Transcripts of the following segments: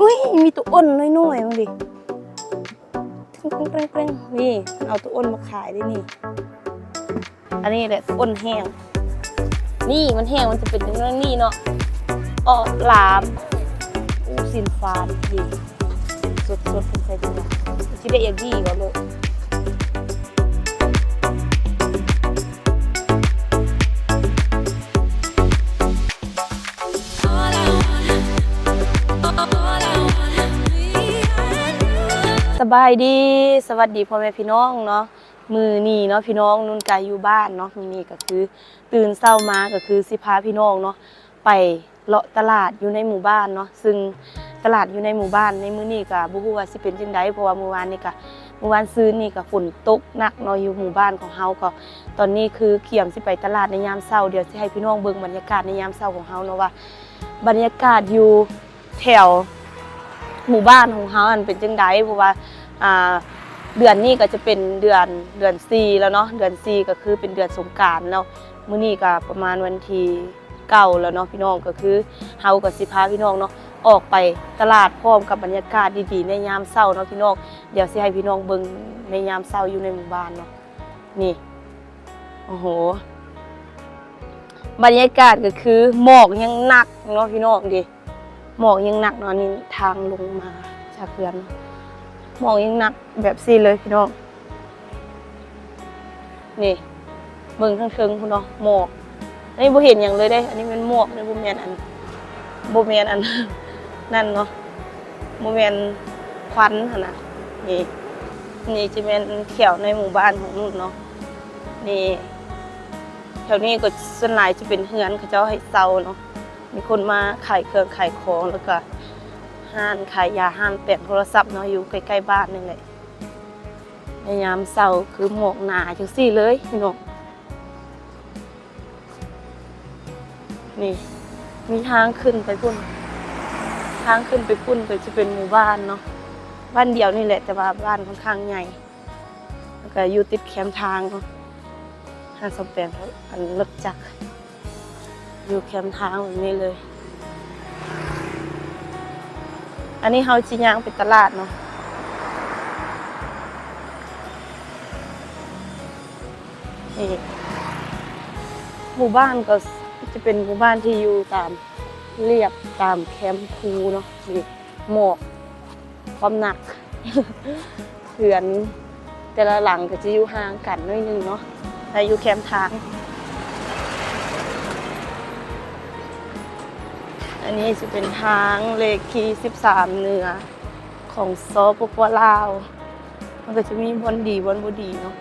ອຸ້ຍ ມີໂຕອ່ອນນ້ອຍໆ ເບິ່ງດິ ເກຣັງໆໆ ນີ້ ເອົາໂຕອ່ອນມາຂາຍເດ້ນີ້. ອັນນີ້ແຫຼະໂຕອ່ອນແຫ້ງ ນີ້ມັນແຫ້ງ ມັນຈະເປັນຈັ່ງນັ້ນນີ້ເນາະ ເອາະຫຼາມ ອູ້ ຊີ້ນຟານດີ ສົດໆ ເພິ່ນໃສ່ທຸກຢ່າງ ຊິໄດ້ຢ່າງດີກໍໂລດ. ສະບາຍດີ ສະຫວັດດີພໍ່ແມ່ພີ່ນ້ອງເນາະ. ມື້ນີ້ເນາະພີ່ນ້ອງ ນຸ່ນກະຢູ່ບ້ານເນາະ ມື້ນີ້ກໍຄືຕື່ນເຊົ້າມາກໍຄືຊິພາພີ່ນ້ອງເນາະ ໄປເລາະຕະຫຼາດຢູ່ໃນໝູ່ບ້ານເນາະ ຊຶ່ງຕະຫຼາດຢູ່ໃນໝູ່ບ້ານໃນມື້ນີ້ກໍບໍ່ຮູ້ວ່າຊິເປັນຈັ່ງໃດ ເພາະວ່າມື້ວານນີ້ກໍ ມື້ວານຊືນນີ້ກໍຝົນຕົກໜັກເນາະ ຢູ່ໝູ່ບ້ານຂອງເຮົາກໍ ຕອນນີ້ຄືກຽມຊິໄປຕະຫຼາດໃນຍາມເຊົ້າ ດຽວຊິໃຫ້ພີ່ນ້ອງເບິ່ງບັນຍາກາດໃນຍາມເຊົ້າຂອງເຮົາເນາະ ວ່າບັນຍາກາດຢູ່ ແຖວໝູ່ບ້ານຂອງເຮົາຫັ້ນເປັນຈັ່ງໃດ ເພາະວ່າ ອ່າ ເດືອນນີ້ກໍຈະເປັນເດືອນ ເດືອນສີ່ແລ້ວເນາະ ເດືອນສີ່ກໍຄືເປັນເດືອນສົງການແລ້ວ ມື້ນີ້ກໍປະມານວັນທີເກົ້າແລ້ວເນາະພີ່ນ້ອງ ກໍຄືເຮົາກໍຊິພາພີ່ນ້ອງເນາະ ອອກໄປຕະຫຼາດພ້ອມກັບບັນຍາກາດດີໆໃນຍາມເຊົ້າເນາະພີ່ນ້ອງ ດຽວຊິໃຫ້ພີ່ນ້ອງເບິ່ງໃນຍາມເຊົ້າຢູ່ໃນໝູ່ບ້ານເນາະ ນີ້ ໂອ້ໂຫ ບັນຍາກາດກໍຄືໝອກຍັງໜັກເນາະພີ່ນ້ອງເດ ໝອກຍັງໜັກເນາະ ນີ້ທາງລົງມາຈາກເຮືອນ ໝອກຍັງໜັກແບບຊີ້ເລີຍພີ່ນ້ອງ ນີ້ ເບິ່ງທາງເທິງພຸ້ນເນາະ ໝອກ ອັນນີ້ບໍ່ເຫັນຫຍັງເລີຍເດ້ ອັນນີ້ແມ່ນໝອກເດ້ ບໍ່ແມ່ນອັນ ບໍ່ແມ່ນອັນ ນັ້ນເນາະ ບໍ່ແມ່ນຄວັນຫັ້ນນະ ນີ້ ນີ້ຈະແມ່ນແຖວໃນໝູ່ບ້ານຂອງນຸ່ນເນາະ ນີ້ ແຖວນີ້ກໍສ່ວນຫຼາຍຈະເປັນເຮືອນເຂົາເຈົ້າໃຫ້ເຊົ່າເນາະ ມີຄົນມາຂາຍເຄື່ອງຂາຍຂອງ ແລ້ວກໍຮ້ານຂາຍຢາ ຮ້ານແປງໂທລະສັບເນາະ ຢູ່ໃກ້ໆບ້ານນີ້ແຫຼະ ໃນຍາມເຊົ້າຄືໝອກໜາຈັ່ງຊີ້ເລີຍພີ່ນ້ອງ ນີ້ ມີທາງຂຶ້ນໄປພຸ້ນ ທາງຂຶ້ນໄປພຸ້ນກໍຈະເປັນໝູ່ບ້ານເນາະ ບ້ານດຽວນີ້ແຫຼະ ແຕ່ວ່າບ້ານຂ້ອນຂ້າງໃຫຍ່ ແລ້ວກໍຢູ່ຕິດແຄມທາງເນາະ ຮ້ານສ້ອມແປງ ອັນ ລົດຈັກ ຢູ່ແຄມທາງແບບນີ້ເລີຍ ອັນນີ້ເຮົາຊິຍ່າງໄປຕະຫຼາດເນາະ ນີ້ ໝູ່ບ້ານກໍຈະເປັນໝູ່ບ້ານທີ່ຢູ່ຕາມລຽບ ຕາມແຄມພູເນາະ ນີ້ ໝອກ ຄວາມໜັກ ເຮືອນແຕ່ລະຫຼັງກໍຈະຢູ່ຫ່າງກັນໜ້ອຍໜຶ່ງເນາະ ແລະຢູ່ແຄມທາງ ອັນນີ້ຊິເປັນທາງເລກທີສິບສາມເໜືອຂອງ ສປປ ລາວ ມັນກໍຈະມີບ່ອນດີບ່ອນບໍ່ດີເນາະ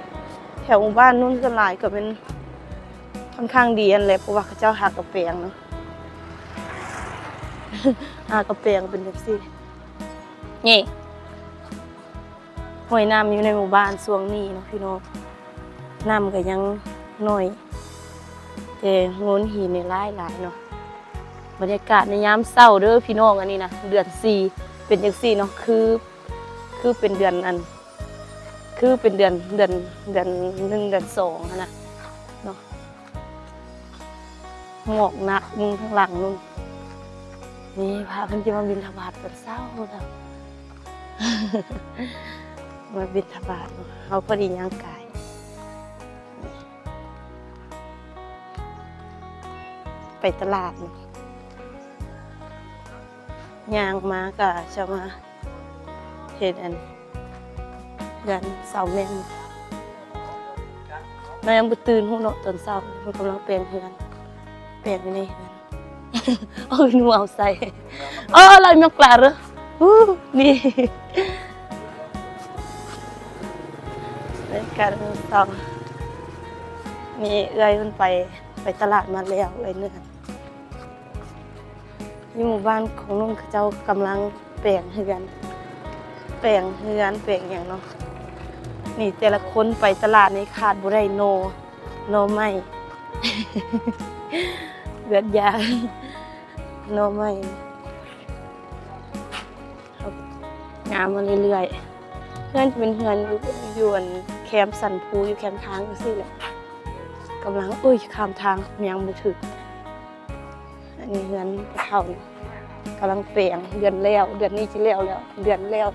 ແຖວໝູ່ບ້ານນຸ່ນສ່ວນຫຼາຍກໍແມ່ນຂ້ອນຂ້າງດີຫັ້ນແຫຼະ ເພາະວ່າເຂົາເຈົ້າຫາກະແປງເນາະ ຫາກະແປງເປັນຈັ່ງຊີ້ ນີ້ ຫ້ວຍນ້ຳຢູ່ໃນໝູ່ບ້ານຊ່ວງນີ້ເນາະພີ່ນ້ອງ ນ້ຳກໍຍັງໜ້ອຍ ແຕ່ໂງ່ນຫີນນີ້ຫຼາຍໆເນາະ ບັນຍາກາດໃນຍາມເຊົ້າເດີພີ່ນ້ອງ ອັນນີ້ນະ ເດືອນສີ່ເປັນຈັ່ງຊີ້ເນາະ ຄື ຄືເປັນເດືອນອັນ ຄືເປັນເດືອນ ເດືອນ ເດືອນໜຶ່ງ ເດືອນສອງຫັ້ນນະເນາະ ໝອກໜັກ ເບິ່ງທາງຫຼັງນັ້ນ ນີ້ພະເພິ່ນຈະມາບິນທະບາດຕອນເຊົ້າພຸ້ນນະ ມາບິນທະບາດເນາະ ເຮົາພໍດີຍ່າງກາຍ ໄປຕະຫຼາດເນາະ ຍ່າງມາກະຈະມາ ເຮັດອັນ ເຮືອນຊາວແມ່ມ ແມ່ຍັງບໍ່ຕື່ນ ຮູ້ເນາະ ຕອນເຊົ້າເພິ່ນກຳລັງແປງເຮືອນ ແປງຢູ່ໃນເຮືອນ ເອົາໜູເອົາໃສ່ ເອີ ລາວມັກປາເດີ ອູ້ ນີ້ ເຮືອນເກົ່າ ນີ້ເອື້ອຍເພິ່ນໄປ ໄປຕະຫຼາດມາແລ້ວ ເອື້ອຍເນີ່ນ ຢູ່ໝູ່ບ້ານຂອງໜຸ່ມເຂົາເຈົ້າກຳລັງແປງເຮືອນ ແປງເຮືອນແປງຫຍັງເນາະ ນີ້ແຕ່ລະຄົນໄປຕະຫຼາດນີ້ຂາດບໍ່ໄດ້ໜໍ່ ໜໍ່ໄມ້ ເລືອດຢາກ ໜໍ່ໄມ້ ງາມມາເລື້ອຍໆ ເຮືອນຈະເປັນເຮືອນຢູ່ ຢູ່ອັນແຄມສັນພູ ຢູ່ແຄມທາງຈັ່ງຊີ້ແຫຼະ ກຳລັງ ໂອ້ຍ ຂ້າມທາງ ຍ່າງບໍ່ຖືກ ອັນນີ້ເຮືອນຜູ້ເຖົ້າ ກຳລັງແປງ ເດືອນແລ້ວ ເດືອນນີ້ຊິແລ້ວແລ້ວ ເດືອນແລ້ວ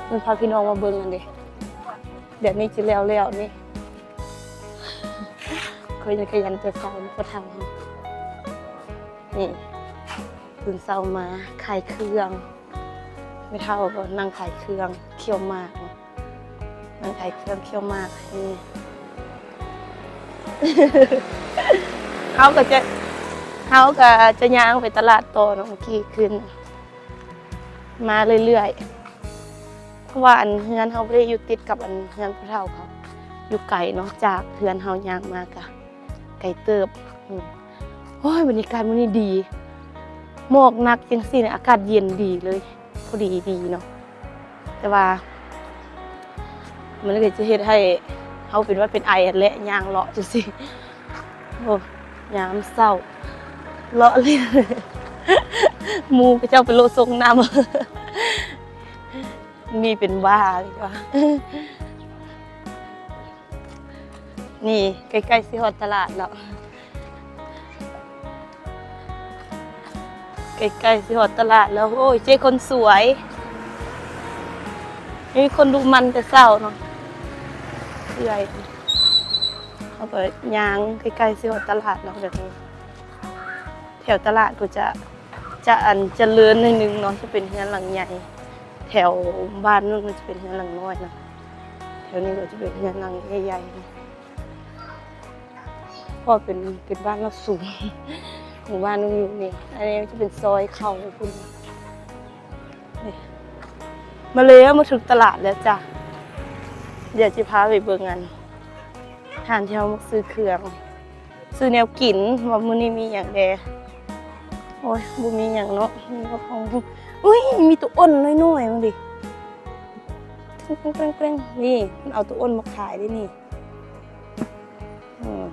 ມັນພາພີ່ນ້ອງມາເບິ່ງຫັ້ນເດ ເດືອນນີ້ຊິແລ້ວແລ້ວນີ້ ຂ້ອຍຍັງຂະຫຍັນແຕ່ເຊົ້າ ພໍ່ເຖົ້າເຮົາ ນີ້ ຕື່ນເຊົ້າມາຂາຍເຄື່ອງ ແມ່ເຖົ້າກໍນັ່ງຂາຍເຄື່ອງ ຄ້ຽວໝາກ ນັ່ງຂາຍເຄື່ອງ ຄ້ຽວໝາກ ນີ້ ເຮົາກໍຈະ ເຮົາກໍຈະຍ່າງໄປຕະຫຼາດຕໍ່ເນາະ ເມື່ອກີ້ຂຶ້ນ ມາເລື້ອຍໆ ເພາະວ່າອັນເຮືອນເຮົາບໍ່ໄດ້ຢູ່ຕິດກັບອັນເຮືອນຜູ້ເຖົ້າເຂົາ ຢູ່ໄກເນາະ ຈາກເຮືອນເຮົາຍ່າງມາກະໄກເຕີບ. ອືມ ໂອ້ຍ ບັນຍາກາດມື້ນີ້ດີ ໝອກໜັກຈັ່ງຊີ້ນະ ອາກາດເຢັນດີເລີຍ ພໍດີດີເນາະ ແຕ່ວ່າມັນກໍຈະເຮັດໃຫ້ເຮົາເປັນຫວັດເປັນໄອຫັ້ນແຫຼະ ຍ່າງເລາະຈັ່ງຊີ້. ໂອ້ ຍາມເຊົ້າ ເລາະຫຼິ້ນ ໝູ່ເຂົາເຈົ້າໄປໂລະຊົງນ້ຳ ນີ້ເປັນບ້າອີກວ່າ. ນີ້ ໃກ້ໆຊິຮອດຕະຫຼາດແລ້ວ ໃກ້ໆຊິຮອດຕະຫຼາດແລ້ວ. ໂອ້ຍ ເຈ້ຄົນສວຍ ມີຄົນດຸໝັ່ນແຕ່ເຊົ້າເນາະ ເອື້ອຍ. ເຮົາກໍຍ່າງໃກ້ໆຊິຮອດຕະຫຼາດເນາະ ແບບນີ້ ແຖວຕະຫຼາດກໍຈະ ຈະ ອັນ ຈະເລີນໜ້ອຍໜຶ່ງເນາະ ຈະເປັນເຮືອນຫຼັງໃຫຍ່ ແຖວບ້ານນັ້ນມັນຈະເປັນເຮືອນຫຼັງນ້ອຍນະ ແຖວນີ້ກໍຈະເປັນເຮືອນຫຼັງໃຫຍ່ໆ ເພາະເປັນ ເປັນບ້ານລາວສູງ ໝູ່ບ້ານມັນຢູ່ນີ້. ອັນນີ້ຈະເປັນຊອຍເຂົ້າພຸ້ນ ນີ້ ມາແລ້ວ ມາເຖິງຕະຫຼາດແລ້ວຈ້ະ ດຽວຊິພາໄປເບິ່ງ ອັນ ຮ້ານທີ່ເຮົາມັກຊື້ເຄື່ອງ ຊື້ແນວກິນ ວ່າມື້ນີ້ມີຫຍັງແດ່. ໂອ້ຍ ບໍ່ມີຫຍັງເນາະ ມີແຕ່ຂອງ ອຸ້ຍ ມີໂຕອ່ອນນ້ອຍໆ ເບິ່ງດິ ແກວ່ງໆໆ ນີ້ ເພິ່ນເອົາໂຕອ່ອນມາຂາຍເດ້ນີ້. ອືມ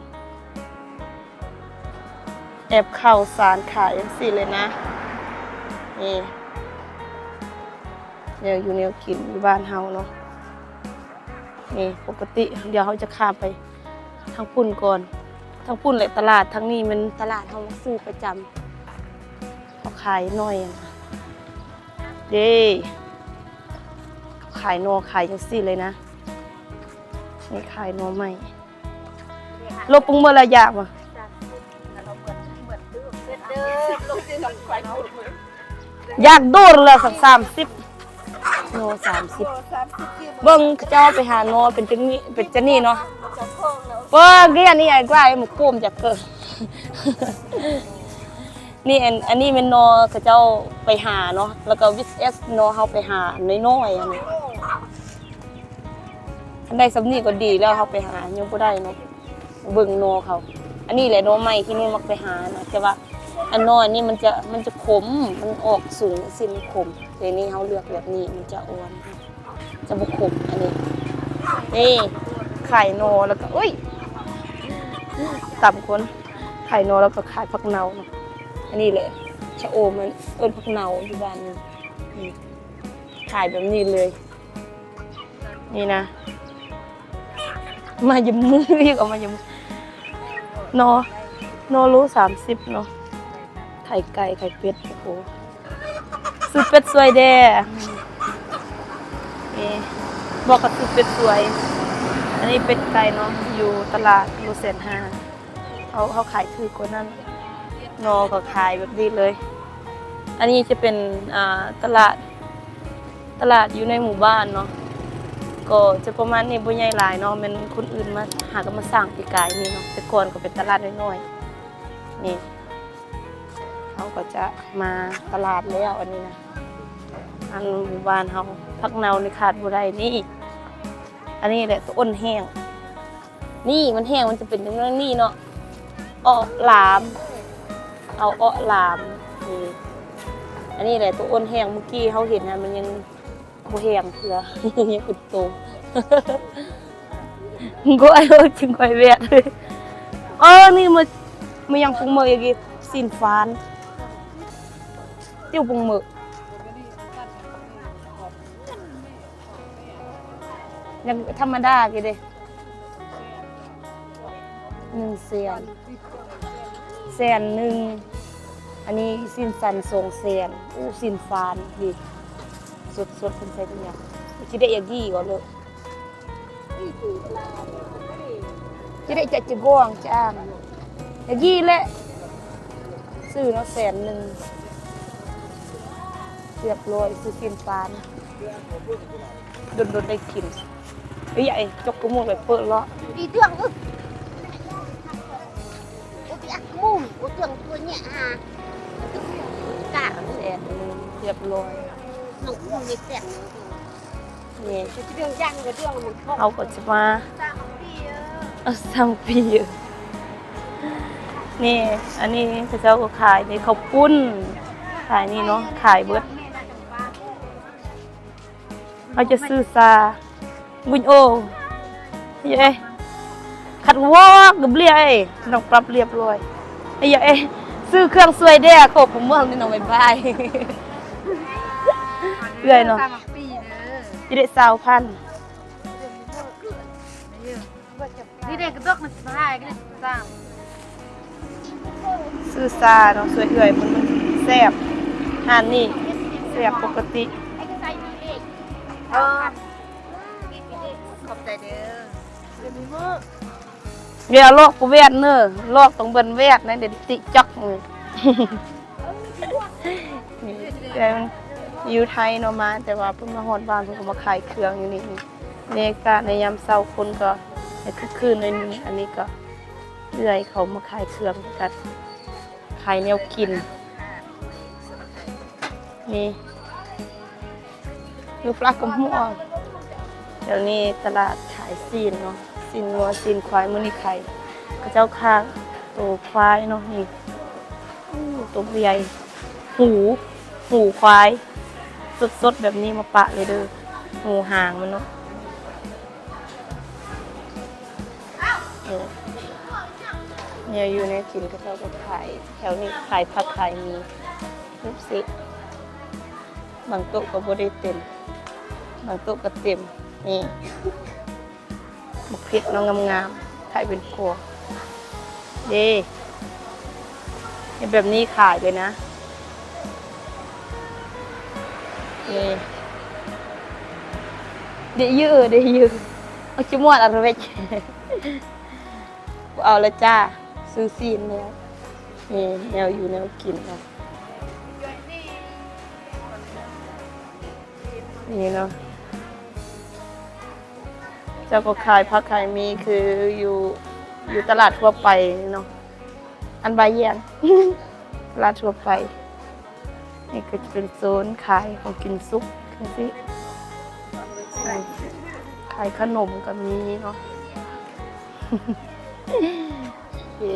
ແອບເຂົ້າສານຂາຍຈັ່ງຊີ້ເລີຍນະ ນີ້ ແນວຢູ່ແນວກິນຢູ່ບ້ານເຮົາເນາະ. ນີ້ປົກກະຕິ ດຽວເຮົາຈະຂ້າມໄປທາງພຸ້ນກ່ອນ ທາງພຸ້ນແຫຼະຕະຫຼາດ ທາງນີ້ແມ່ນຕະຫຼາດເຮົາຊື້ປະຈຳ ເຂົາຂາຍໜ້ອຍນະ ເດ້ ເຂົາຂາຍໜໍ່ຂາຍຈັ່ງຊີ້ເລີຍນະ ນີ້ຂາຍໜໍ່ໄມ້. ໂລປຸງເບີລະຢາກບໍ່? ຢາກໂດນລະສາມສິບ ໂລສາມສິບ ເບິ່ງເຂົາເຈົ້າໄປຫາໜໍ່ເປັນຈັ່ງນີ້ ເປັນຈັ່ງນີ້ເນາະ. ເບິ່ງກຽນນີ້ໃຫຍ່ກວ່າໝາກໂກມຈັກເກີ ນີ້ ອັນ ອັນນີ້ແມ່ນໜໍ່ເຂົາເຈົ້າໄປຫາເນາະ ແລ້ວກໍວິສເອສໜໍ່ເຮົາໄປຫານ້ອຍໆ ອັນນີ້ ຄັນໄດ້ສ່ຳນີ້ກໍດີແລ້ວ ເຮົາໄປຫາຍັງບໍ່ໄດ້ເນາະ. ເບິ່ງໜໍ່ເຂົາ ອັນນີ້ແຫຼະໜໍ່ໄມ້ທີ່ໜູມັກໄປຫານະ ແຕ່ວ່າອັນໜໍ່ອັນນີ້ມັນຈະ ມັນຈະຂົມ ມັນອອກສູງຊີ້ ມັນຂົມ ແຕ່ນີ້ເຮົາເລືອກແບບນີ້ ມັນຈະອ່ອນ ຈະບໍ່ຂົມ. ອັນນີ້ ນີ້ ຂາຍໜໍ່ ແລ້ວກໍ ອຸ້ຍ ຕຳຄົນ ຂາຍໜໍ່ ແລ້ວກໍຂາຍຜັກເນົ່າເນາະ. ອັນນີ້ແຫຼະ ຊະໂອມ ມັນເອີ້ນຜັກເນົ່າຢູ່ບ້ານນີ້ ນີ້ ຂາຍແບບນີ້ເລີຍ. ນີ້ນະ ມາຢຳມືອີກ ເອົາມາຢຳ ໜໍ່ ໜໍ່ໂລສາມສິບເນາະ. ໄຂ່ໄກ່ ໄຂ່ເປັດ ໂອ້ໂຫ ຊື້ເປັດຊ່ວຍແດ່. ນີ້ ບອກກໍຊື້ເປັດຊ່ວຍ. ອັນນີ້ເປັດໄກ່ເນາະ ຢູ່ຕະຫຼາດໂລແສນຫ້າ. ເຮົາ ເຮົາຂາຍຖືກກວ່ານັ້ນ ໜໍ່ກໍຂາຍແບບນີ້ເລີຍ. ອັນນີ້ຈະເປັນ ອ່າ ຕະຫຼາດ ຕະຫຼາດຢູ່ໃນໝູ່ບ້ານເນາະ ກໍຈະປະມານນີ້ ບໍ່ໃຫຍ່ຫຼາຍເນາະ. ແມ່ນຄົນອື່ນມາ ຫາກໍມາສ້າງປີກາຍນີ້ເນາະ ແຕ່ກ່ອນກໍເປັນຕະຫຼາດນ້ອຍໆ. ນີ້ ເຮົາກໍຈະມາຕະຫຼາດແລ້ວ ອັນນີ້ນະ ອັນໝູ່ບ້ານເຮົາ ຜັກເນົ່ານີ້ຂາດບໍ່ໄດ້. ນີ້ ອັນນີ້ແຫຼະ ໂຕອ່ອນແຫ້ງ. ນີ້ມັນແຫ້ງ ມັນຈະເປັນຈັ່ງນັ້ນນີ້ເນາະ ເອາະຫຼາມ ເອົາເອາະຫຼາມ. ນີ້ ອັນນີ້ແຫຼະໂຕອ່ອນແຫ້ງ ມື້ກີ້ເຮົາເຫັນນະ ມັນຍັງບໍ່ແຫ້ງເທື່ອ ຍັງເປັນໂຕ. ກໍໄອ້ເອີ ຈຶ່ງຂ້ອຍແວະເລີຍ. ເອີ ນີ້ມາ ມາຍັງປຸງເມີອີກ ຊີ້ນຟານ ຕິວປຸງເມີ. ຍັງທຳມະດາຢູ່ເດ້ ໜຶ່ງແສນ ແສນໜຶ່ງ ອັນນີ້ຊີ້ນສັນສອງແສນ. ໂອ້ ຊີ້ນຟານນີ້ ສົດໆ ເພິ່ນໃສ່ເປັນຫຍັງ? ຊິໄດ້ຢາກກີ້ກໍເລີຍ ຊິໄດ້ຈະຈະກອງຈາງ ຢາກກີ້ແຫຼະ. ຊື້ເນາະ ແສນໜຶ່ງ ຮຽບຮ້ອຍ. ຊື້ຊີ້ນຟານ ດົນໆ ໄດ້ກິນ. ເອີຍ ຈົກກະໝູກໄປເປີດເລາະ ອີເລື່ອງ. ເອີ ໂອເປຍກະໝູກ ໂອເລື່ອງຕົວເນີ້ຍຫາ ກາແສນໜຶ່ງ ຮຽບຮ້ອຍ. ນ້ອງຄຸນໄດ້ແສນໜຶ່ງ. ນີ້ ເລື່ອງຢ່າງກະເລື່ອງມັນ ເຮົາກໍຈະມາ ສາມປີເອີ ເອີ ສາມປີເອີ. ນີ້ ອັນນີ້ເຂົາເຈົ້າກໍຂາຍ ນີ້ ເຂົ້າປຸ້ນ ຂາຍນີ້ເນາະ ຂາຍເບິດ. ເຮົາຈະຊື້ຊາ ບຸນໂອ ເອີ ຂັດວອກກັບເລຍ ນ້ອງປັບຮຽບຮ້ອຍ. ເອີ ຊື້ເຄື່ອງຊ່ວຍແດ່ ຂອບຄຸນເມືອງນີ້ເນາະ ບາຍບາຍ. ເອື້ອຍເນາະ ສາມປີເດີ ຊິໄດ້ຊາວພັນ. ນີ້ເດ້ກະດອກມັນສິບຫ້າ ກະດອກສາມ. ຊື້ຊາເນາະ ຊ່ວຍເອື້ອຍເພິ່ນ ມັນແຊບ ຮ້ານນີ້ແຊບປົກກະຕິ. ເອີ ຂອບໃຈເດີ. ຢ່າລອກກູແວດເນີ ລອກຕ້ອງເບິ່ງແວດໃນເດນຕິຈັກ. ນີ້ ແຕ່ຢູ່ໄທເນາະ ມາ ແຕ່ວ່າເພິ່ນມາຮອດບ້ານ ເພິ່ນກໍມາຂາຍເຄື່ອງຢູ່ນີ້. ບັນຍາກາດໃນຍາມເຊົ້າ ຄົນກໍຈະຄຶກຄື້ນໜ້ອຍໜຶ່ງ. ອັນນີ້ກໍເອື້ອຍເຂົາມາຂາຍເຄື່ອງກັນ ຂາຍແນວກິນ. ນີ້ ຢູ່ປາກກຳຫົວ. ແຖວນີ້ຕະຫຼາດຂາຍຊີ້ນເນາະ ຊີ້ນງົວ ຊີ້ນຄວາຍ. ມື້ນີ້ຂາຍ ເຂົາເຈົ້າຂ້າງໂຕຄວາຍເນາະ. ນີ້ ໂອ້ ໂຕໃຫຍ່ ຫູ ຫູຄວາຍ ສົດໆ ແບບນີ້ມາປະເລີຍເດີ ຫູຫາງມັນເນາະ. ເອີ ແນວຢູ່ແນວກິນເຂົາເຈົ້າກໍຂາຍ ແຖວນີ້ຂາຍຜັກຂາຍໝີ່ ເປັບຊີ ບາງໂຕະກໍບໍ່ໄດ້ເຕັມ ບາງໂຕະກໍເຕັມ. ນີ້ ບັກເຜັດເນາະ ງາມໆ ຂາຍເປັນພວງເດ້. ເຮັດແບບນີ້ຂາຍເລີຍນະ. ນີ້ ເດຍື ເດຍື ເອົາຊິໝົດອັນເວກ ບໍ່ເອົາລະຈ້າ ຊື້ຊີ້ນແລ້ວ. ນີ້ ແນວຢູ່ແນວກິນເນາະ ນີ້ເນາະ. ເຈົ້າກໍຂາຍຜັກຂາຍໝີ່ ຄືຢູ່ ຢູ່ຕະຫຼາດທົ່ວໄປເນາະ ອັນບາຢຽນ ຕະຫຼາດທົ່ວໄປ. ນີ້ກໍຈະເປັນໂຊນຂາຍຂອງກິນສຸກຈັ່ງຊີ້ ຂາຍຂະໜົມກໍມີເນາະ. ເອີ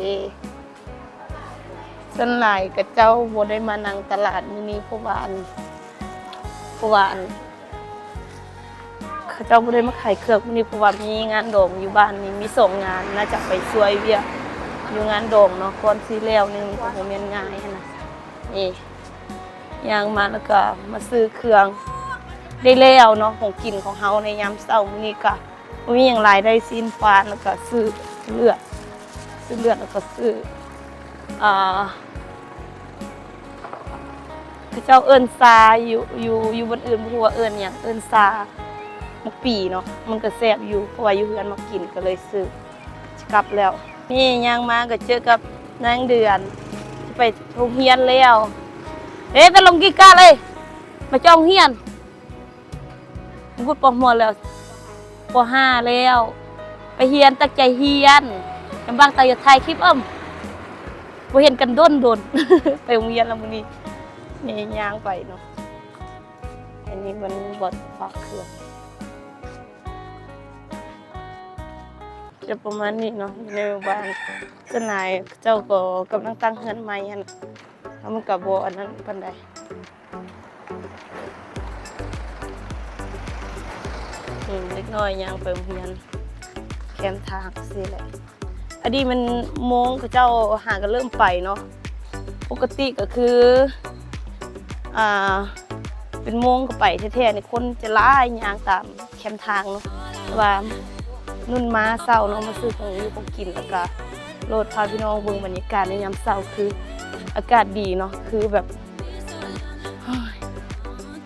ສ່ວນຫຼາຍເຂົາເຈົ້າບໍ່ໄດ້ມານັ່ງຕະຫຼາດມື້ນີ້ ເພາະວ່າອັນ ເພາະວ່າອັນ ເຂົາເຈົ້າບໍ່ໄດ້ມາຂາຍເຄື່ອງມື້ນີ້ ເພາະວ່າມີງານດອງຢູ່ບ້ານນີ້ ມີສອງງານ ໜ້າຈະໄປຊ່ວຍວຽກຢູ່ງານດອງເນາະ. ກ່ອນຊິແລ້ວນີ້ມັນກໍບໍ່ແມ່ນງ່າຍຫັ້ນນະ. ນີ້ ຍ່າງມາແລ້ວກໍມາຊື້ເຄື່ອງໄດ້ແລ້ວເນາະ ຂອງກິນຂອງເຮົາໃນຍາມເຊົ້າມື້ນີ້ກະ ບໍ່ມີຫຍັງຫຼາຍ ໄດ້ຊີ້ນຟານ ແລ້ວກະຊື້ເລືອດ ຊື້ເລືອດ ແລ້ວກະຊື້ ອ່າ ເຂົາເຈົ້າເອີ້ນຊາ ຢູ່ ຢູ່ ຢູ່ບ່ອນອື່ນບໍ່ຮູ້ວ່າເອີ້ນຫຍັງ ເອີ້ນຊາໝາກປີເນາະ ມັນກະແຊບຢູ່ ເພາະວ່າຢູ່ເຮືອນມັກກິນ ກະເລີຍຊື້ ຈະກັບແລ້ວ. ນີ້ຍ່າງມາກະເຈີກັບນາງເດືອນ ໄປໂຮງຮຽນແລ້ວ ເອີ ໄປລົງກີກາເລີຍ ມາຈອງຮຽນ. ບຸດ ປໍຫົວແລ້ວ ປໍຫ້າແລ້ວ ໄປຮຽນ ຕັ້ງໃຈຮຽນ ລຳບາກຕາຢາກຖ່າຍຄລິບ ເອີ ບໍ່ເຫັນກັນດົນໆ ໄປໂຮງຮຽນແລ້ວມື້ນີ້ ແມ່ຍ່າງໄປເນາະ. ອັນນີ້ມັນບ່ອນຝາກເຄື່ອງ ຈະປະມານນີ້ເນາະ ຢູ່ໃນໝູ່ບ້ານ ສ່ວນຫຼາຍເຂົາເຈົ້າກໍກຳລັງຕັ້ງເຮືອນໃໝ່ຫັ້ນ ແລ້ວມັນກໍບໍ່ອັນນັ້ນປານໃດ. ເດັກນ້ອຍຍ່າງໄປໂຮງຮຽນແຄມທາງຊີ້ແຫຼະ. ອັນນີ້ມັນໂມງເຂົາເຈົ້າຫາກໍເລີ່ມໄປເນາະ. ປົກກະຕິກໍຄື ອ່າ ເປັນໂມງກໍໄປແທ້ໆນີ້ ຄົນຈະຫຼາຍຍ່າງຕາມ ແຄມທາງເນາະ ແຕ່ວ່ານຸ່ນມາເຊົ້າເນາະ ມາຊື້ຂອງຢູ່ຂອງກິນ ແລ້ວກະໂລດພາພີ່ນ້ອງເບິ່ງບັນຍາກາດໃນຍາມເຊົ້າ ຄື ອາກາດດີເນາະ ຄືແບບ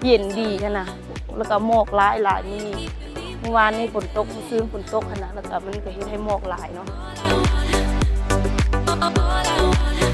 ເຢັນດີຫັ້ນນະ ແລ້ວກໍໝອກຫຼາຍໆມື້ນີ້ ມື້ວານນີ້ຝົນຕົກ ມື້ຊືນຝົນຕົກຫັ້ນນະ ແລ້ວກໍມັນກໍເຮັດໃຫ້ໝອກຫຼາຍເນາະ.